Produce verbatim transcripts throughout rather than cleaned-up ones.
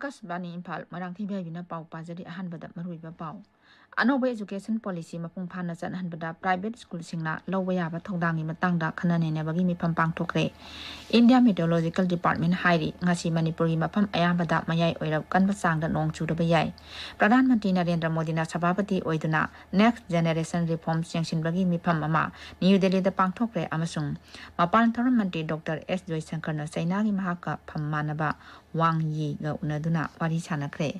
ꯑꯥꯀꯥꯁꯕꯥꯅꯤ ꯏꯝꯐꯥꯜ, ꯃꯣꯏꯔꯥꯡꯊꯦꯝ ꯏꯕꯦꯕꯤꯅ ꯄꯥꯎ ꯄꯥꯖꯔꯤ꯫ ꯑꯍꯥꯟꯕꯗ ꯃꯔꯨꯑꯣꯏꯕ ꯄꯥꯎ꯫ ꯑꯅꯧꯕ education policy ꯃꯄꯨꯡ ꯐꯥꯅ ꯆꯠꯅꯍꯟꯕꯗ private schoolꯁꯤꯡꯅ ꯂꯧꯕ ꯌꯥꯕ ꯊꯧꯗꯥꯡꯒꯤ ꯃꯇꯥꯡꯗ ꯈꯟꯅ ꯅꯩꯅꯕꯒꯤ ꯃꯤꯐꯝ ꯄꯥꯡꯊꯣꯛꯈ꯭ꯔꯦ꯫ India Meteorological Department ꯍꯥꯏꯔꯤ, ꯉꯁꯤ ꯃꯅꯤꯄꯨꯔꯒꯤ ꯃꯐꯝ ꯑꯌꯥꯝꯕꯗ ꯃꯌꯥꯏ ꯑꯣꯏꯔꯞ ꯀꯟꯕ ꯆꯥꯡꯗ ꯅꯣꯡ ꯆꯨꯔꯕ ꯌꯥꯏ꯫ ꯄ꯭ꯔꯙꯥꯟ ꯃꯟꯇ꯭ꯔꯤ ꯅꯔꯦꯟꯗ꯭ꯔ ꯃꯣꯗꯤꯅ ꯁꯚꯥꯄꯇꯤ ꯑꯣꯏꯗꯨꯅ Next Generation Reforms ꯌꯦꯡꯁꯤꯟꯕꯒꯤ ꯃꯤꯐꯝ ꯑꯃ ꯅ꯭ꯌꯨ ꯗꯦꯜꯂꯤꯗ ꯄꯥꯡꯊꯣꯛꯈ꯭ꯔꯦ ꯑꯃꯁꯨꯡ ꯃꯄꯥꯟ ꯊꯧꯔꯝ ꯃꯟꯇ꯭ꯔꯤ ꯗꯣꯛꯇꯔ ꯑꯦꯁ ꯖꯣꯏꯁꯪꯀꯔꯅ ꯆꯩꯅꯥꯒꯤ ꯃꯍꯥꯛꯀ ꯐꯝ ꯃꯥꯟꯅꯕ ꯋꯥꯡ ꯌꯤꯒ ꯎꯅꯗꯨꯅ ꯋꯥꯔꯤ ꯁꯥꯟꯅꯈ꯭ꯔꯦ꯫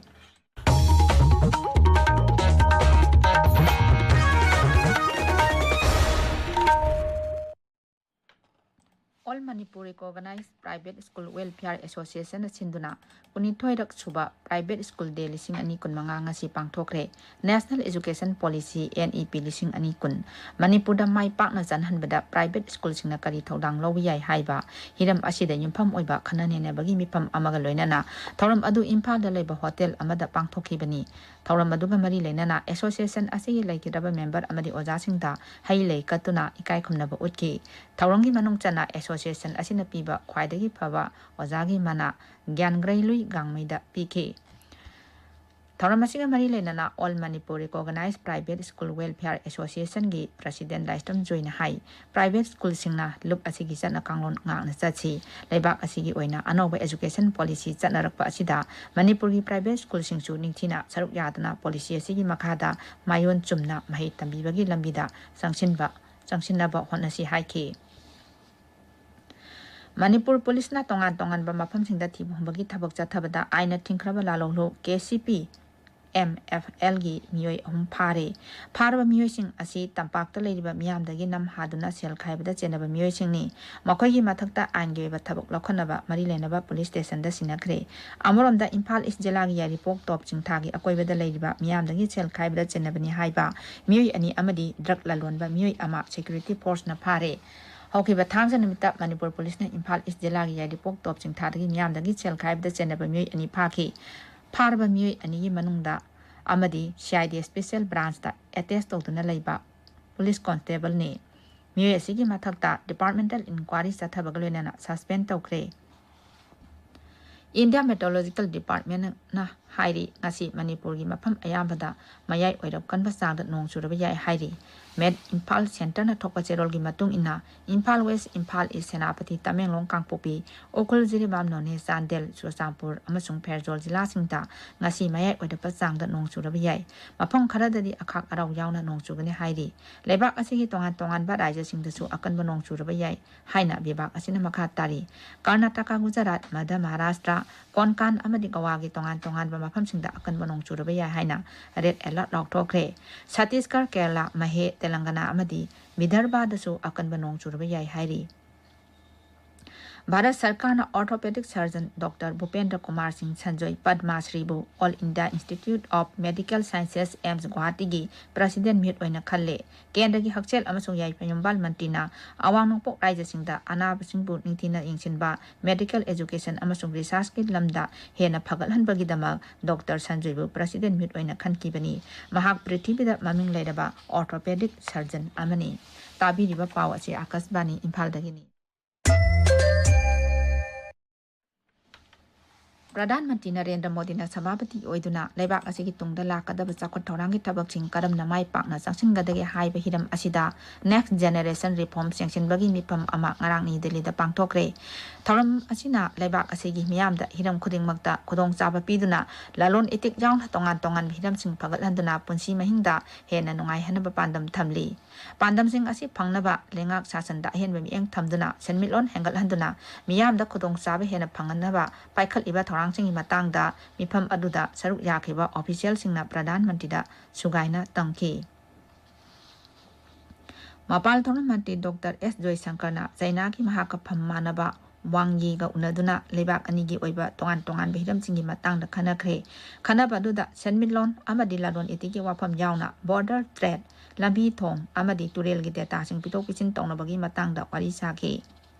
All Manipur Recognized Private School Welfare Associationꯅ ꯁꯤꯟꯗꯨꯅ ꯀꯨꯟꯅꯤꯊꯣꯏꯔꯛ ꯁꯨꯕ Private School Day ꯂꯤꯁꯤꯡ ꯑꯅꯤ ꯀꯨꯟꯃꯉꯥ ꯉꯁꯤ ꯄꯥꯡꯊꯣꯛꯈ꯭ꯔꯦ꯫ National Education Policy, N E P, ꯂꯤꯁꯤꯡ ꯑꯅꯤ ꯀꯨꯟ ꯃꯅꯤꯄꯨꯔꯗ ꯃꯥꯏ ꯄꯥꯛꯅ ꯆꯠꯍꯟꯕꯗ private schoolꯁꯤꯡꯅ ꯀꯔꯤ ꯊꯧꯗꯥꯡ ꯂꯧꯕ ꯌꯥꯏ ꯍꯥꯏꯕ ꯍꯤꯔꯝ ꯑꯁꯤꯗ ꯌꯨꯝꯐꯝ ꯑꯣꯏꯕ ꯈꯟꯅ ꯅꯩꯅꯕꯒꯤ ꯃꯤꯐꯝ ꯑꯃꯒ ꯂꯣꯏꯅꯅ ꯊꯧꯔꯝ ꯑꯗꯨ ꯏꯝꯐꯥꯜꯗ ꯂꯩꯕ ꯍꯣꯇꯦꯜ ꯑꯃꯗ ꯄꯥꯡꯊꯣꯛꯈꯤꯕꯅꯤ꯫ ꯊꯧꯔꯝ ꯑꯗꯨꯒ ꯃꯔꯤ ꯂꯩꯅꯅ association ꯑꯁꯤꯒꯤ ꯂꯩꯈꯤꯗ꯭ꯔꯕ member ꯑꯃꯗꯤ ꯑꯣꯖꯥꯁꯤꯡꯗ ꯍꯩ ꯂꯩ ꯀꯠꯇꯨꯅ ꯏꯀꯥꯏ ꯈꯨꯝꯅꯕ ꯎꯠꯈꯤ꯫ ꯊꯧꯔꯝꯒꯤ ꯃꯅꯨꯡ ꯆꯟꯅ association ꯑꯁꯤꯅ ꯄꯤꯕ ꯈ꯭ꯋꯥꯏꯗꯒꯤ ꯐꯕ ꯑꯣꯖꯥꯒꯤ ꯃꯅꯥ ꯒ꯭ꯌꯥꯟꯒ꯭ꯔꯩꯂꯨꯏ ꯒꯥꯡꯃꯩꯗ ꯄꯤꯈꯤ꯫ ꯊꯧꯔꯝ ꯑꯁꯤꯒ ꯃꯔꯤ ꯂꯩꯅꯅ All Manipur Recognized Private School Welfare Associationꯒꯤ president ꯂꯥꯏꯁ꯭ꯔꯝ ꯖꯣꯏꯅ ꯍꯥꯏ, private schoolꯁꯤꯡꯅ ꯂꯨꯞ ꯑꯁꯤꯒꯤ ꯆꯠꯅ ꯀꯥꯡꯂꯣꯟ ꯉꯥꯛꯅ ꯆꯠꯁꯤ꯫ ꯂꯩꯕꯥꯛ ꯑꯁꯤꯒꯤ ꯑꯣꯏꯅ ꯑꯅꯧꯕ education policy ꯆꯠꯅꯔꯛꯄ ꯑꯁꯤꯗ ꯃꯅꯤꯄꯨꯔꯒꯤ private schoolꯁꯤꯡꯁꯨ ꯅꯤꯡꯊꯤꯅ ꯁꯔꯨꯛ ꯌꯥꯗꯨꯅ policy ꯑꯁꯤꯒꯤ ꯃꯈꯥꯗ ꯃꯥꯏꯑꯣꯟ ꯆꯨꯝꯅ ꯃꯍꯩ ꯇꯝꯕꯤꯕꯒꯤ ꯂꯝꯕꯤꯗ ꯆꯪꯁꯤꯟꯕ, ꯆꯪꯁꯤꯟꯅꯕ ꯍꯣꯠꯅꯁꯤ ꯍꯥꯏꯈꯤ꯫ ꯃꯅꯤꯄꯨꯔ ꯄꯨꯂꯤꯁꯅ ꯇꯣꯉꯥꯟ ꯇꯣꯉꯥꯟꯕ ꯃꯐꯝꯁꯤꯡꯗ ꯊꯤꯕ ꯍꯨꯝꯕꯒꯤ ꯊꯕꯛ ꯆꯠꯊꯕꯗ ꯑꯥꯏꯟꯅ ꯊꯤꯡꯈ꯭ꯔꯕ ꯂꯥꯂꯣꯡꯂꯨ KCP MFLꯒꯤ ꯃꯤꯑꯣꯏ ꯑꯍꯨꯝ ꯐꯥꯔꯦ꯫ ꯐꯥꯔꯕ ꯃꯤꯑꯣꯏꯁꯤꯡ ꯑꯁꯤ ꯇꯝꯄꯥꯛꯇ ꯂꯩꯔꯤꯕ ꯃꯤꯌꯥꯝꯗꯒꯤ ꯅꯝ ꯍꯥꯗꯨꯅ ꯁꯦꯜ ꯈꯥꯏꯕꯗ ꯆꯦꯟꯅꯕ ꯃꯤꯑꯣꯏꯁꯤꯡꯅꯤ꯫ ꯃꯈꯣꯏꯒꯤ ꯃꯊꯛꯇ ꯑꯥꯏꯟꯒꯤ ꯑꯣꯏꯕ ꯊꯕꯛ ꯂꯧꯈꯠꯅꯕ ꯃꯔꯤ ꯂꯩꯅꯕ ꯄꯨꯂꯤꯁ ꯁ꯭ꯇꯦꯁꯟꯗ ꯁꯤꯟꯅꯈ꯭ꯔꯦ꯫ ꯑꯃꯔꯣꯝꯗ ꯏꯝꯐꯥꯜ ꯏꯁ ꯖꯤꯂꯥꯒꯤ ꯌꯥꯏꯔꯤꯄꯣꯛ ꯇꯣꯞ ꯆꯤꯡꯊꯥꯒꯤ ꯑꯀꯣꯏꯕꯗ ꯂꯩꯔꯤꯕ ꯃꯤꯌꯥꯝꯗꯒꯤ ꯁꯦꯜ ꯈꯥꯏꯕꯗ ꯆꯦꯟꯅꯕꯅꯤ ꯍꯥꯏꯕ ꯃꯤꯑꯣꯏ ꯑꯅꯤ ꯑꯃꯗꯤ drug ꯂꯂꯣꯟꯕ ꯃꯤꯑꯣꯏ ꯑꯃ security forceꯅ ꯐꯥꯔꯦ꯫ ꯍꯧꯈꯤꯕ ꯊꯥꯡꯖ ꯅꯨꯃꯤꯠꯇ ꯃꯅꯤꯄꯨꯔ ꯄꯨꯂꯤꯁꯅ ꯏꯝꯐꯥꯜ ꯏꯁ ꯖꯤꯂꯥꯒꯤ ꯌꯥꯏꯔꯤꯄꯣꯛ ꯇꯣꯞ ꯆꯤꯡꯊꯥꯗꯒꯤ ꯃꯤꯌꯥꯝꯗꯒꯤ ꯁꯦꯜ ꯈꯥꯏꯕꯗ ꯆꯦꯟꯅꯕ ꯃꯤꯑꯣꯏ ꯑꯅꯤ ꯐꯥꯈꯤ꯫ ꯐꯥꯔꯕ ꯃꯤꯑꯣꯏ ꯑꯅꯤꯒꯤ ꯃꯅꯨꯡꯗ ꯑꯃꯗꯤ CID special branchꯇ attach ꯇꯧꯗꯨꯅ ꯂꯩꯕ ꯄꯨꯂꯤꯁ constableꯅꯤ꯫ ꯃꯤꯑꯣꯏ ꯑꯁꯤꯒꯤ ꯃꯊꯛꯇ departmental inquiry ꯆꯠꯊꯕꯒ ꯂꯣꯏꯅꯅ suspend ꯇꯧꯈ꯭ꯔꯦ꯫ India Meteorological Departmentꯅ ꯍꯥꯏꯔꯤ, ꯉꯁꯤ ꯃꯅꯤꯄꯨꯔꯒꯤ ꯃꯐꯝ ꯑꯌꯥꯝꯕꯗ ꯃꯌꯥꯏ ꯑꯣꯏꯔꯞ ꯀꯟꯕ ꯆꯥꯡꯗ ꯅꯣꯡ ꯆꯨꯔꯕ ꯌꯥꯏ ꯍꯥꯏꯔꯤ꯫ ꯃꯦꯠ ꯏꯝꯐꯥꯜ ꯁꯦꯟꯇꯔꯅ ꯊꯣꯛꯄ ꯆꯦꯔꯣꯜꯒꯤ ꯃꯇꯨꯡ ꯏꯟꯅ, ꯏꯝꯐꯥꯜ ꯋꯦꯁ, ꯏꯝꯐꯥꯜ ꯏꯁ, ꯁꯦꯅꯥꯄꯇꯤ, ꯇꯃꯦꯡꯂꯣꯡ, ꯀꯥꯡꯄꯣꯛꯄꯤ, ꯎꯈ꯭ꯔꯨꯜ, ꯖꯤꯔꯤꯕꯥꯝ, ꯅꯣꯅꯦ, ꯆꯥꯟꯗꯦꯜ, ꯆꯨꯔꯆꯥꯟꯄꯨꯔ ꯑꯃꯁꯨꯡ ꯐꯦꯔꯖꯣꯜ ꯖꯤꯂꯥꯁꯤꯡꯗ ꯉꯁꯤ ꯃꯌꯥꯏ ꯑꯣꯏꯔꯞꯄ ꯆꯥꯡꯗ ꯅꯣꯡ ꯆꯨꯔꯕ ꯌꯥꯏ꯫ ꯃꯐꯝ ꯈꯔꯗꯗꯤ ꯑꯈꯥꯛ ꯑꯔꯥꯎ ꯌꯥꯎꯅ ꯅꯣꯡ ꯆꯨꯒꯅꯤ ꯍꯥꯏꯔꯤ꯫ ꯂꯩꯕꯥꯛ ꯑꯁꯤꯒꯤ ꯇꯣꯉꯥꯟ ꯇꯣꯉꯥꯟꯕ ꯔꯥꯖ꯭ꯌꯁꯤꯡꯗꯁꯨ ꯑꯀꯟꯕ ꯅꯣꯡ ꯆꯨꯔꯕ ꯌꯥꯏ ꯍꯥꯏꯅ ꯕꯤꯚꯥꯒ ꯑꯁꯤꯅ ꯃꯈꯥ ꯇꯥꯔꯤ꯫ ꯀꯔꯅꯥꯇꯀꯥ, ꯒꯨꯖꯔꯥꯠ, ꯃꯙ꯭ꯌ ꯃꯍꯥꯔꯥꯁꯇ꯭ꯔ, ꯀꯣꯟꯀꯥꯟ ꯑꯃꯗꯤ ꯒꯋꯥꯒꯤ ꯇꯣꯉꯥꯟ ꯇꯣꯉꯥꯟꯕ ꯃꯐꯝꯁꯤꯡꯗ ꯑꯀꯟꯕ ꯅꯣꯡ ꯆꯨꯔꯕ ꯌꯥꯏ ꯍꯥꯏꯅ ꯔꯦꯗ ꯑꯦꯂꯔꯠ ꯂꯥꯎꯊꯣꯛꯈ꯭ꯔꯦ꯫ ꯁꯠꯇꯤꯁꯒꯔ, ꯀꯦꯔꯂꯥ, ꯃꯍꯦ, ꯇꯦꯂꯪꯒꯅꯥ ꯑꯃꯗꯤ ꯕꯤꯗꯔꯚꯥꯗꯁꯨ ꯑꯀꯟꯕ ꯅꯣꯡ ꯆꯨꯔꯕ ꯌꯥꯏ ꯍꯥꯏꯔꯤ꯫ ꯚꯥꯔꯠ ꯁꯔꯀꯥꯔꯅ orthopaedic surgeon doctor Bhupendra Kumar Singh Sanjoy, Padma ꯁ꯭ꯔꯤꯕꯨ all India institute of medical sciences, AIIMS ꯒꯨꯋꯥꯍꯥꯇꯤꯒꯤ ꯄ꯭ꯔꯁꯤꯗꯦꯟ ꯃꯤꯍꯨꯠ ꯑꯣꯏꯅ ꯈꯜꯂꯦ꯫ ꯀꯦꯟꯗ꯭ꯔꯒꯤ ꯍꯛꯁꯦꯜ ꯑꯃꯁꯨꯡ ꯌꯥꯏꯐ ꯌꯨꯝꯕꯥꯜ ꯃꯟꯇ꯭ꯔꯤꯅ ꯑꯋꯥꯡ ꯅꯣꯡꯄꯣꯛ ꯔꯥꯖ꯭ꯌꯁꯤꯡꯗ ꯑꯅꯥꯕꯁꯤꯡꯕꯨ ꯅꯤꯡꯊꯤꯅ ꯌꯦꯡꯁꯤꯟꯕ, ꯃꯦꯗꯤꯀꯦꯜ ꯑꯦꯖꯨꯀꯦꯁꯟ ꯑꯃꯁꯨꯡ ꯔꯤꯁꯔꯆꯀꯤ ꯂꯝꯗ ꯍꯦꯟꯅ ꯐꯒꯠꯍꯟꯕꯒꯤꯗꯃꯛ ꯗꯣꯛꯇꯔ ꯁꯟꯖꯣꯏꯕꯨ ꯄ꯭ꯔꯁꯤꯗꯦꯟ ꯃꯤꯍꯨꯠ ꯑꯣꯏꯅ ꯈꯟꯈꯤꯕꯅꯤ꯫ ꯃꯍꯥꯛ ꯄ꯭ꯔꯤꯊꯤꯕꯤꯗ ꯃꯃꯤꯡ ꯂꯩꯔꯕ ꯑꯣꯔꯊꯣꯄꯦꯗꯤꯛ ꯁꯔꯖꯟ ꯑꯃꯅꯤ꯫ ꯇꯥꯕꯤꯔꯤꯕ ꯄꯥꯎ ꯑꯁꯤ ꯑꯥꯀꯥꯁꯕꯥꯅꯤ ꯏꯝꯐꯥꯜꯗꯒꯤꯅꯤ꯫ ꯄ꯭ꯔꯙꯥꯟ ꯃꯟꯇ꯭ꯔꯤ ꯅꯔꯦꯟꯗ꯭ꯔ ꯃꯣꯗꯤꯅ ꯁꯚꯥꯄꯇꯤ ꯑꯣꯏꯗꯨꯅ ꯂꯩꯕꯥꯛ ꯑꯁꯤꯒꯤ ꯇꯨꯡꯗ ꯂꯥꯛꯀꯗꯕ ꯆꯥꯎꯈꯠ ꯊꯧꯔꯥꯡꯒꯤ ꯊꯕꯛꯁꯤꯡ ꯀꯔꯝꯅ ꯃꯥꯏ ꯄꯥꯛꯅ ꯆꯪꯁꯤꯟꯒꯗꯒꯦ ꯍꯥꯏꯕ ꯍꯤꯔꯝ ꯑꯁꯤꯗ Next Generation Reforms ꯌꯦꯡꯁꯤꯟꯕꯒꯤ ꯃꯤꯐꯝ ꯑꯃ ꯉꯔꯥꯡ ꯅ꯭ꯌꯨ ꯗꯦꯜꯂꯤꯗ ꯄꯥꯡꯊꯣꯛꯈ꯭ꯔꯦ꯫ ꯊꯧꯔꯝ ꯑꯁꯤꯅ ꯂꯩꯕꯥꯛ ꯑꯁꯤꯒꯤ ꯃꯤꯌꯥꯝꯗ ꯍꯤꯔꯝ ꯈꯨꯗꯤꯡꯃꯛꯇ ꯈꯨꯗꯣꯡꯆꯥꯕ ꯄꯤꯗꯨꯅ ꯂꯂꯣꯟ ꯏꯇꯤꯛ ꯌꯥꯎꯅ ꯇꯣꯉꯥꯟ ꯇꯣꯉꯥꯟꯕ ꯍꯤꯔꯝꯁꯤꯡ ꯐꯒꯠꯍꯟꯗꯨꯅ ꯄꯨꯟꯁꯤ ꯃꯍꯤꯡꯗ ꯍꯦꯟꯅ ꯅꯨꯡꯉꯥꯏꯍꯟꯅꯕ ꯄꯥꯟꯗꯝ ꯊꯝꯂꯤ꯫ ꯄꯥꯟꯗꯝꯁꯤꯡ ꯑꯁꯤ ꯐꯪꯅꯕ ꯂꯩꯉꯥꯛ ꯁꯥꯁꯟꯗ ꯑꯍꯦꯟꯕ ꯃꯤꯠꯌꯦꯡ ꯊꯝꯗꯨꯅ ꯁꯦꯟꯃꯤꯠꯂꯣꯟ ꯍꯦꯟꯒꯠꯍꯟꯗꯨꯅ ꯃꯤꯌꯥꯝꯗ ꯈꯨꯗꯣꯡꯆꯥꯕ ꯍꯦꯟꯅ ꯐꯪꯍꯟꯅꯕ ꯄꯥꯏꯈꯠꯂꯤꯕ ꯊꯧꯔꯥꯡꯁꯤꯡꯒꯤ ꯃꯇꯥꯡꯗ ꯃꯤꯐꯝ ꯑꯗꯨꯗ ꯁꯔꯨꯛ ꯌꯥꯈꯤꯕ ꯑꯣꯐꯤꯁꯤꯌꯦꯜꯁꯤꯡꯅ ꯄ꯭ꯔꯙꯥꯟ ꯃꯟꯇ꯭ꯔꯤꯗ ꯁꯨꯒꯥꯏꯅ ꯇꯝꯈꯤ꯫ ꯃꯄꯥꯜ ꯊꯧꯔꯝ ꯃꯟꯇ꯭ꯔꯤ ꯗꯣꯛꯇꯔ ꯑꯦꯁ ꯖꯣꯏꯁꯪꯀꯔꯅ ꯆꯩꯅꯥꯒꯤ ꯃꯍꯥꯛꯀ ꯐꯝ ꯃꯥꯟꯅꯕ ꯋꯥꯡ ꯌꯤꯒ ꯎꯅꯗꯨꯅ ꯂꯩꯕꯥꯛ ꯑꯅꯤꯒꯤ ꯑꯣꯏꯕ ꯇꯣꯉꯥꯟ ꯇꯣꯉꯥꯟꯕ ꯍꯤꯔꯝꯁꯤꯡꯒꯤ ꯃꯇꯥꯡꯗ ꯈꯟꯅꯈ꯭ꯔꯦ꯫ ꯈꯟꯅꯕ ꯑꯗꯨꯗ ꯁꯦꯟꯃꯤꯠꯂꯣꯟ ꯑꯃꯗꯤ ꯂꯂꯣꯟ ꯏꯇꯤꯛꯀꯤ ꯋꯥꯐꯝ ꯌꯥꯎꯅ border trade, ꯂꯝꯕꯤ ꯊꯣꯡ ꯑꯃꯗꯤ ꯇꯨꯔꯦꯜꯒꯤ dataꯁꯤꯡ ꯄꯤꯊꯣꯛ ꯄꯤꯁꯤꯟ ꯇꯧꯅꯕꯒꯤ ꯃꯇꯥꯡꯗ ꯋꯥꯔꯤ ꯁꯥꯈꯤ꯫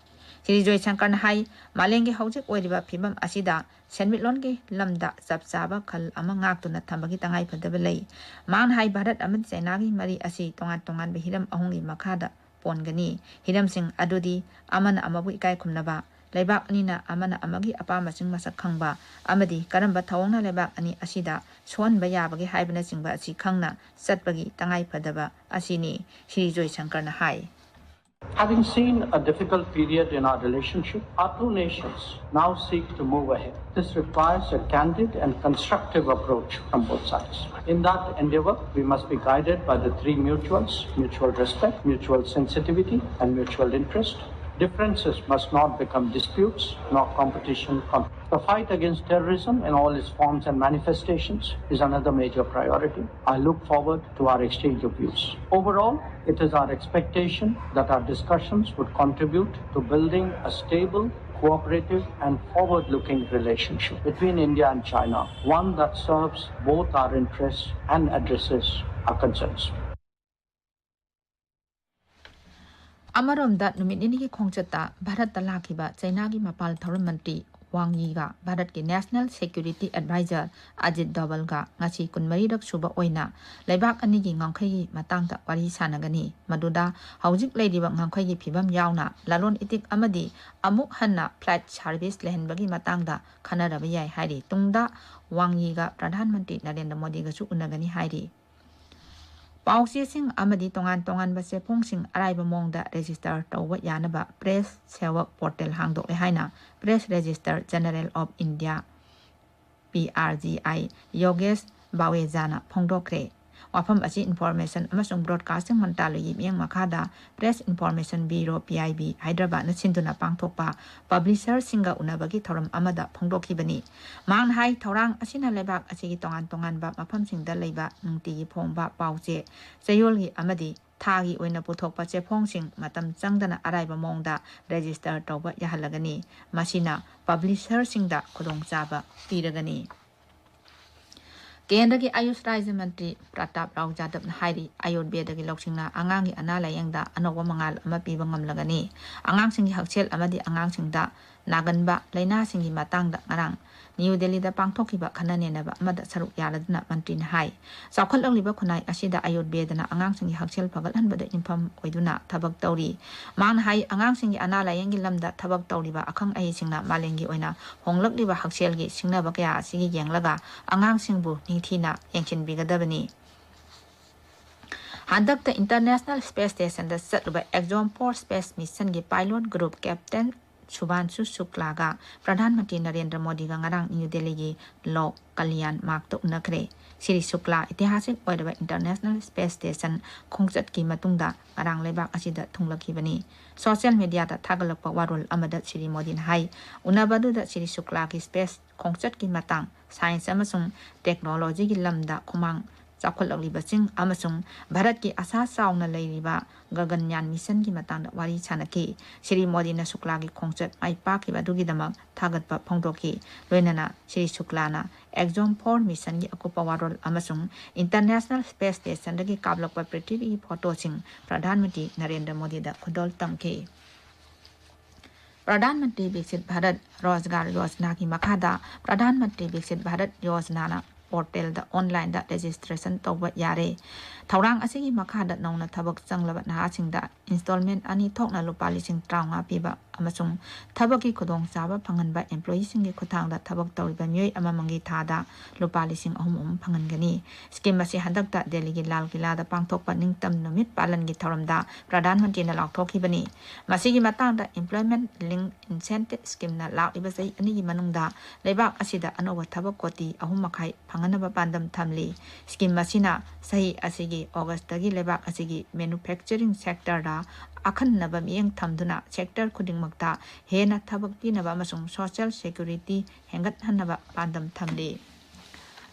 ꯁ꯭ꯔꯤ ꯖꯣꯏꯁꯪꯀꯔꯅ ꯍꯥꯏ, ꯃꯥꯂꯦꯝꯒꯤ ꯍꯧꯖꯤꯛ ꯑꯣꯏꯔꯤꯕ ꯐꯤꯕꯝ ꯑꯁꯤꯗ ꯁꯦꯟꯃꯤꯠꯂꯣꯟꯒꯤ ꯂꯝꯗ ꯆꯞ ꯆꯥꯕ ꯈꯜ ꯑꯃ ꯉꯥꯛꯇꯨꯅ ꯊꯝꯕꯒꯤ ꯇꯉꯥꯏꯐꯗꯕ ꯂꯩ꯫ ꯃꯍꯥꯛꯅ ꯍꯥꯏ, ꯚꯥꯔꯠ ꯑꯃꯗꯤ ꯆꯩꯅꯥꯒꯤ ꯃꯔꯤ ꯑꯁꯤ ꯇꯣꯉꯥꯟ ꯇꯣꯉꯥꯟꯕ ꯍꯤꯔꯝ ꯑꯍꯨꯝꯒꯤ ꯃꯈꯥꯗ ꯄꯣꯟꯒꯅꯤ꯫ ꯍꯤꯔꯝꯁꯤꯡ ꯑꯗꯨꯗꯤ ꯑꯃꯅ ꯑꯃꯕꯨ ꯏꯀꯥꯏ ꯈꯨꯝꯅꯕ, ꯂꯩꯕꯥꯛ ꯑꯅꯤꯅ ꯑꯃꯅ ꯑꯃꯒꯤ ꯑꯄꯥꯝꯕꯁꯤꯡ ꯃꯁꯛ ꯈꯪꯕ ꯑꯃꯗꯤ ꯀꯔꯝꯕ ꯊꯧꯑꯣꯡꯅ ꯂꯩꯕꯥꯛ ꯑꯅꯤ ꯑꯁꯤꯗ ꯁꯣꯛꯍꯟꯕ ꯌꯥꯕꯒꯦ ꯍꯥꯏꯕꯅꯆꯤꯡꯕ ꯑꯁꯤ ꯈꯪꯅ ꯆꯠꯄꯒꯤ ꯇꯉꯥꯏꯐꯗꯕ ꯑꯁꯤꯅꯤ, ꯁ꯭ꯔꯤ ꯖꯣꯏꯁꯪꯀꯔꯅ ꯍꯥꯏ꯫ Having seen a difficult period in our relationship, our two nations now seek to move ahead. This requires a candid and constructive approach from both sides. In that endeavor, we must be guided by the three mutuals: mutual respect, mutual sensitivity, and mutual interest. Differences must not become disputes nor competition. The fight against terrorism in all its forms and manifestations is another major priority. I look forward to our exchange of views. Overall, it is our expectation that our discussions would contribute to building a stable, cooperative, and forward looking relationship between India and China, one that serves both our interests and addresses our concerns. ꯑꯃꯔꯣꯝꯗ, ꯅꯨꯃꯤꯠ ꯅꯤꯅꯤꯒꯤ ꯈꯣꯡꯆꯠꯇ ꯚꯥꯔꯠꯇ ꯂꯥꯛꯈꯤꯕ ꯆꯩꯅꯥꯒꯤ ꯃꯄꯥꯜ ꯊꯧꯔꯝ ꯃꯟꯇ꯭ꯔꯤ ꯋꯥꯡ ꯌꯤꯒ ꯚꯥꯔꯠꯀꯤ National Security Advisor Ajit ꯗꯣꯚꯜꯒ ꯉꯁꯤ ꯀꯨꯟꯃꯔꯤꯔꯛ ꯁꯨꯕ ꯑꯣꯏꯅ ꯂꯩꯕꯥꯛ ꯑꯅꯤꯒꯤ ꯉꯝꯈꯩꯒꯤ ꯃꯇꯥꯡꯗ ꯋꯥꯔꯤ ꯁꯥꯟꯅꯒꯅꯤ꯫ ꯃꯗꯨꯗ ꯍꯧꯖꯤꯛ ꯂꯩꯔꯤꯕ ꯉꯝꯈꯩꯒꯤ ꯐꯤꯕꯝ ꯌꯥꯎꯅ ꯂꯂꯣꯟ ꯏꯇꯤꯛ ꯑꯃꯗꯤ ꯑꯃꯨꯛ ꯍꯟꯅ flight service ꯂꯩꯍꯟꯕꯒꯤ ꯃꯇꯥꯡꯗ ꯈꯟꯅꯔꯕ ꯌꯥꯏ ꯍꯥꯏꯔꯤ꯫ ꯇꯨꯡꯗ ꯋꯥꯡ ꯌꯤꯒ ꯄ꯭ꯔꯙꯥꯟ ꯃꯟꯇ꯭ꯔꯤ ꯅꯔꯦꯟꯗ꯭ꯔ ꯃꯣꯗꯤꯒꯁꯨ ꯎꯅꯒꯅꯤ ꯍꯥꯏꯔꯤ꯫ ꯄꯥꯎꯆꯦꯁꯤꯡ ꯑꯃꯗꯤ ꯇꯣꯉꯥꯟ ꯇꯣꯉꯥꯟꯕ ꯆꯦꯐꯣꯡꯁꯤꯡ ꯑꯔꯥꯏꯕ ꯃꯑꯣꯡꯗ register ꯇꯧꯕ ꯌꯥꯅꯕ Press Sevak portal ꯍꯥꯡꯗꯣꯛꯂꯦ ꯍꯥꯏꯅ Press Registrar General of India, P R G I, ꯌꯣꯒꯦꯁ ꯕꯥꯋꯦꯖꯥꯅ ꯐꯣꯡꯗꯣꯛꯈ꯭ꯔꯦ꯫ ꯋꯥꯐꯝ ꯑꯁꯤ Information ꯑꯃꯁꯨꯡ Broadcasting ꯃꯟꯇ꯭ꯔꯥꯂꯣꯏꯒꯤ ꯃꯤꯠꯌꯦꯡ ꯃꯈꯥꯗ Press Information Bureau, P I B, ꯍꯥꯏꯗ꯭ꯔꯕꯥꯗꯅ ꯁꯤꯟꯗꯨꯅ ꯄꯥꯡꯊꯣꯛꯄ publisherꯁꯤꯡꯒ ꯎꯅꯕꯒꯤ ꯊꯧꯔꯝ ꯑꯃꯗ ꯐꯣꯡꯗꯣꯛꯈꯤꯕꯅꯤ꯫ ꯃꯍꯥꯛꯅ ꯍꯥꯏ, ꯊꯧꯔꯥꯡ ꯑꯁꯤꯅ ꯂꯩꯕꯥꯛ ꯑꯁꯤꯒꯤ ꯇꯣꯉꯥꯟ ꯇꯣꯉꯥꯟꯕ ꯃꯐꯝꯁꯤꯡꯗ ꯂꯩꯕ ꯅꯨꯡꯇꯤꯒꯤ ꯐꯣꯡꯕ ꯄꯥꯎ ꯆꯦ, ꯆꯌꯣꯜꯒꯤ ꯑꯃꯗꯤ ꯊꯥꯒꯤ ꯑꯣꯏꯅ ꯄꯨꯊꯣꯛꯄ ꯆꯦꯐꯣꯡꯁꯤꯡ ꯃꯇꯝ ꯆꯪꯗꯅ ꯑꯔꯥꯏꯕ ꯃꯑꯣꯡꯗ register ꯇꯧꯕ ꯌꯥꯍꯜꯂꯒꯅꯤ꯫ ꯃꯁꯤꯅ publisherꯁꯤꯡꯗ ꯈꯨꯗꯣꯡꯆꯥꯕ ꯄꯤꯔꯒꯅꯤ꯫ ꯀꯦꯟꯗ꯭ꯔꯒꯤ ꯑꯌꯨꯁ ꯔꯥꯖ꯭ꯌ ꯃꯟꯇ꯭ꯔꯤ ꯄ꯭ꯔꯇꯥꯞ ꯔꯥꯎ ꯖꯥꯗꯕꯅ ꯍꯥꯏꯔꯤ, ꯑꯌꯨꯔꯕꯦꯗꯒꯤ ꯂꯧꯁꯤꯡꯅ ꯑꯉꯥꯡꯒꯤ ꯑꯅꯥ ꯂꯥꯌꯦꯡꯗ ꯑꯅꯧꯕ ꯃꯉꯥꯜ ꯑꯃ ꯄꯤꯕ ꯉꯝꯂꯒꯅꯤ꯫ ꯑꯉꯥꯡꯁꯤꯡꯒꯤ ꯍꯛꯁꯦꯜ ꯑꯃꯗꯤ ꯑꯉꯥꯡꯁꯤꯡꯗ ꯅꯥꯒꯟꯕ ꯂꯥꯏꯅꯥꯁꯤꯡꯒꯤ ꯃꯇꯥꯡꯗ ꯉꯔꯥꯡ ꯅ꯭ꯌꯨ ꯗꯦꯜꯂꯤꯗ ꯄꯥꯡꯊꯣꯛꯈꯤꯕ ꯈꯟꯅ ꯅꯩꯅꯕ ꯑꯃꯗ ꯁꯔꯨꯛ ꯌꯥꯔꯗꯨꯅ ꯃꯟꯇ꯭ꯔꯤꯅ ꯍꯥꯏ꯫ ꯆꯥꯎꯈꯠꯂꯛꯂꯤꯕ ꯈꯨꯟꯅꯥꯏ ꯑꯁꯤꯗ ꯑꯌꯨꯔꯕꯦꯗꯅ ꯑꯉꯥꯡꯁꯤꯡꯒꯤ ꯍꯛꯁꯦꯜ ꯐꯒꯠꯍꯟꯕꯗ ꯌꯨꯝꯐꯝ ꯑꯣꯏꯗꯨꯅ ꯊꯕꯛ ꯇꯧꯔꯤ꯫ ꯃꯍꯥꯛꯅ ꯍꯥꯏ, ꯑꯉꯥꯡꯁꯤꯡꯒꯤ ꯑꯅꯥ ꯂꯥꯏꯌꯦꯡꯒꯤ ꯂꯝꯗ ꯊꯕꯛ ꯇꯧꯔꯤꯕ ꯑꯈꯪ ꯑꯍꯩꯁꯤꯡꯅ ꯃꯥꯂꯦꯝꯒꯤ ꯑꯣꯏꯅ ꯍꯣꯡꯂꯛꯂꯤꯕ ꯍꯛꯁꯦꯜꯒꯤ ꯁꯤꯡꯅꯕ ꯀꯌꯥ ꯑꯁꯤꯒꯤ ꯌꯦꯡꯂꯒ ꯑꯉꯥꯡꯁꯤꯡꯕꯨ ꯅꯤꯡꯊꯤꯅ ꯌꯦꯡꯁꯤꯟꯕꯤꯒꯗꯕꯅꯤ꯫ ꯍꯟꯗꯛꯇ International Space Stationꯗ ꯆꯠꯂꯨꯕ Axiom four Space Missionꯒꯤ pilot group captain ꯁꯨꯚꯥꯟꯁꯨ ꯁꯨꯛꯂꯥꯒ Pradhan Mantri Narendra ꯃꯣꯗꯤꯒ ꯉꯔꯥꯡ ꯅ꯭ꯌꯨ ꯗꯦꯜꯂꯤꯒꯤ ꯂꯣꯛ ꯀꯜꯌꯥꯟ ꯃꯥꯔꯒꯇ ꯎꯅꯈ꯭ꯔꯦ꯫ ꯁ꯭ꯔꯤ ꯁꯨꯛꯂꯥ ꯏꯇꯤꯍꯥꯁꯤꯛ ꯑꯣꯏꯔꯕ International Space Station ꯈꯣꯡꯆꯠꯀꯤ ꯃꯇꯨꯡꯗ ꯉꯔꯥꯡ ꯂꯩꯕꯥꯛ ꯑꯁꯤꯗ ꯊꯨꯡꯂꯛꯈꯤꯕꯅꯤ꯫ Social mediaꯗ ꯊꯥꯒꯠꯂꯛꯄ ꯋꯥꯔꯣꯜ ꯑꯃꯗ ꯁ꯭ꯔꯤ ꯃꯣꯗꯤꯅ ꯍꯥꯏ, ꯎꯅꯕ ꯑꯗꯨꯗ ꯁ꯭ꯔꯤ ꯁꯨꯛꯂꯥꯒꯤ space ꯈꯣꯡꯆꯠꯀꯤ ꯃꯇꯥꯡ, science ꯑꯃꯁꯨꯡ technologyꯒꯤ ꯂꯝꯗ ꯈꯨꯃꯥꯡ ꯆꯥꯎꯈꯠꯂꯛꯂꯤꯕꯁꯤꯡ ꯑꯃꯁꯨꯡ ꯚꯥꯔꯠꯀꯤ ꯑꯁꯥ ꯆꯥꯎꯅ ꯂꯩꯔꯤꯕ ꯒꯒꯟꯌꯥꯟ ꯃꯤꯁꯟꯒꯤ ꯃꯇꯥꯡꯗ ꯋꯥꯔꯤ ꯁꯥꯅꯈꯤ꯫ ꯁ꯭ꯔꯤ ꯃꯣꯗꯤꯅ ꯁꯨꯛꯂꯥꯒꯤ ꯈꯣꯡꯆꯠ ꯃꯥꯏ ꯄꯥꯛꯈꯤꯕ ꯑꯗꯨꯒꯤꯗꯃꯛ ꯊꯥꯒꯠꯄ ꯐꯣꯡꯗꯣꯛꯈꯤ꯫ ꯂꯣꯏꯅꯅ ꯁ꯭ꯔꯤ ꯁꯨꯛꯂꯥꯅ Axiom four Missionꯒꯤ ꯑꯀꯨꯞꯄ ꯋꯥꯔꯣꯜ ꯑꯃꯁꯨꯡ International Space Stationꯗꯒꯤ ꯀꯥꯞꯂꯛꯄ ꯄ꯭ꯔꯤꯊꯤꯕꯤꯒꯤ ꯐꯣꯇꯣꯁꯤꯡ ꯄ꯭ꯔꯙꯥꯟ ꯃꯟꯇ꯭ꯔꯤ ꯅꯔꯦꯟꯗ꯭ꯔ ꯃꯣꯗꯤꯗ ꯈꯨꯗꯣꯜ ꯇꯝꯈꯤ꯫ ꯄ꯭ꯔꯙꯥꯟ ꯃꯟꯇ꯭ꯔꯤ ꯕꯤꯛꯁꯤꯠ ꯚꯥꯔꯠ ꯔꯣꯖꯒꯥꯔ ꯌꯣꯖꯅꯥꯒꯤ ꯃꯈꯥꯗ ꯄ꯭ꯔꯙꯥꯟ ꯃꯟꯇ꯭ꯔꯤ ꯕꯤꯛꯁꯤꯠ ꯚꯥꯔꯠ ꯌꯣꯖꯅꯥꯅ portalꯗ onlineꯗ registration ꯇꯧꯕ ꯌꯥꯔꯦ꯫ ꯊꯧꯔꯥꯡ ꯑꯁꯤꯒꯤ ꯃꯈꯥꯗ ꯅꯧꯅ ꯊꯕꯛ ꯆꯪꯂꯕ ꯅꯍꯥꯁꯤꯡꯗ installment ꯑꯅꯤ ꯊꯣꯛꯅ ꯂꯨꯄꯥ ꯂꯤꯁꯤꯡ ꯇꯔꯥꯃꯉꯥ ꯄꯤꯕ ꯑꯃꯁꯨꯡ ꯊꯕꯛꯀꯤ ꯈꯨꯗꯣꯡꯆꯥꯕ ꯐꯪꯍꯟꯕ employeeꯁꯤꯡꯒꯤ ꯈꯨꯠꯊꯥꯡꯗ ꯊꯕꯛ ꯇꯧꯔꯤꯕ ꯃꯤꯑꯣꯏ ꯑꯃꯃꯝꯒꯤ ꯊꯥꯗ ꯂꯨꯄꯥ ꯂꯤꯁꯤꯡ ꯑꯍꯨꯝ ꯑꯍꯨꯝ ꯐꯪꯍꯟꯒꯅꯤ꯫ Scheme ꯑꯁꯤ ꯍꯟꯗꯛꯇ ꯗꯦꯜꯂꯤꯒꯤ ꯂꯥꯜ ꯀꯤꯂꯥꯗ ꯄꯥꯡꯊꯣꯛꯄ ꯅꯤꯡꯇꯝ ꯅꯨꯃꯤꯠ ꯄꯥꯂꯟꯒꯤ ꯊꯧꯔꯝꯗ ꯄ꯭ꯔꯙꯥꯟ ꯃꯟꯇ꯭ꯔꯤꯅ ꯂꯥꯎꯊꯣꯛꯈꯤꯕꯅꯤ꯫ ꯃꯁꯤꯒꯤ ꯃꯇꯥꯡꯗ Employment Linked Incentive Schemeꯅ ꯂꯥꯛꯂꯤꯕ ꯆꯍꯤ ꯑꯅꯤꯒꯤ ꯃꯅꯨꯡꯗ ꯂꯩꯕꯥꯛ ꯑꯁꯤꯗ ꯑꯅꯧꯕ ꯊꯕꯛ ꯀꯣꯇꯤ ꯑꯍꯨꯝ ꯃꯈꯥꯏ ꯐꯪꯍꯟꯅꯕ ꯄꯥꯟꯗꯝ ꯊꯝꯂꯤ꯫ Scheme ꯑꯁꯤꯅ ꯆꯍꯤ ꯑꯁꯤꯒꯤ Augustꯇꯒꯤ ꯂꯩꯕꯥꯛ ꯑꯁꯤꯒꯤ manufacturing sectorꯗ ꯑꯈꯟꯅꯕ ꯃꯤꯠꯌꯦꯡ ꯊꯝꯗꯨꯅ sector ꯈꯨꯗꯤꯡꯃꯛꯇ ꯍꯦꯟꯅ ꯊꯕꯛ ꯄꯤꯅꯕ ꯑꯃꯁꯨꯡ social security ꯍꯦꯟꯒꯠꯍꯟꯅꯕ ꯄꯥꯟꯗꯝ ꯊꯝꯂꯤ꯫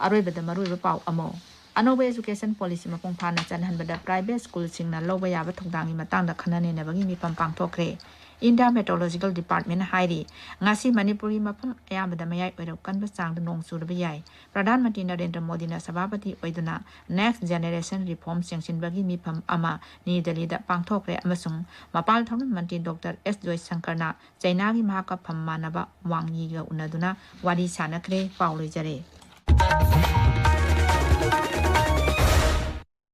ꯑꯔꯣꯏꯕꯗ ꯃꯔꯨꯑꯣꯏꯕ ꯄꯥꯎ ꯑꯃ꯫ ꯑꯅꯧꯕ education policy ꯃꯄꯨꯡ ꯐꯥꯅ ꯆꯠꯍꯟꯕꯗ private schoolꯁꯤꯡꯅ ꯂꯧꯕ ꯌꯥꯕ ꯊꯧꯗꯥꯡꯒꯤ ꯃꯇꯥꯡꯗ ꯈꯟꯅ ꯅꯩꯅꯕꯒꯤ ꯃꯤꯐꯝ ꯄꯥꯡꯊꯣꯛꯈ꯭ꯔꯦ꯫ India Meteorological Department ꯍꯥꯏꯔꯤ, ꯉꯁꯤ ꯃꯅꯤꯄꯨꯔꯒꯤ ꯃꯐꯝ ꯑꯌꯥꯝꯕꯗ ꯃꯌꯥꯏ ꯑꯣꯏꯔꯞ ꯀꯟꯕ ꯆꯥꯡꯗ ꯅꯣꯡ ꯆꯨꯔꯕ ꯌꯥꯏ꯫ ꯄ꯭ꯔꯙꯥꯟ ꯃꯟꯇ꯭ꯔꯤ ꯅꯔꯦꯟꯗ꯭ꯔ ꯃꯣꯗꯤꯅ ꯁꯚꯥꯄꯇꯤ ꯑꯣꯏꯗꯨꯅ Next Generation Reform ꯆꯦꯡꯁꯤꯟꯕꯒꯤ ꯃꯤꯐꯝ ꯑꯃ ꯅ꯭ꯌꯨ ꯗꯦꯜꯂꯤꯗ ꯄꯥꯡꯊꯣꯛꯈ꯭ꯔꯦ ꯑꯃꯁꯨꯡ ꯃꯄꯥꯟ ꯊꯧꯔꯝ ꯃꯟꯇ꯭ꯔꯤ ꯗꯣꯛꯇꯔ ꯑꯦꯁ ꯖꯣꯏꯁꯪꯀꯔꯅ ꯆꯩꯅꯥꯒꯤ ꯃꯍꯥꯛꯀ ꯐꯝ ꯃꯥꯟꯅꯕ ꯋꯥꯡ ꯌꯤꯒ ꯎꯅꯗꯨꯅ ꯋꯥꯔꯤ ꯁꯥꯅꯈ꯭ꯔꯦ꯫ ꯄꯥꯎ ꯂꯣꯏꯖꯔꯦ꯫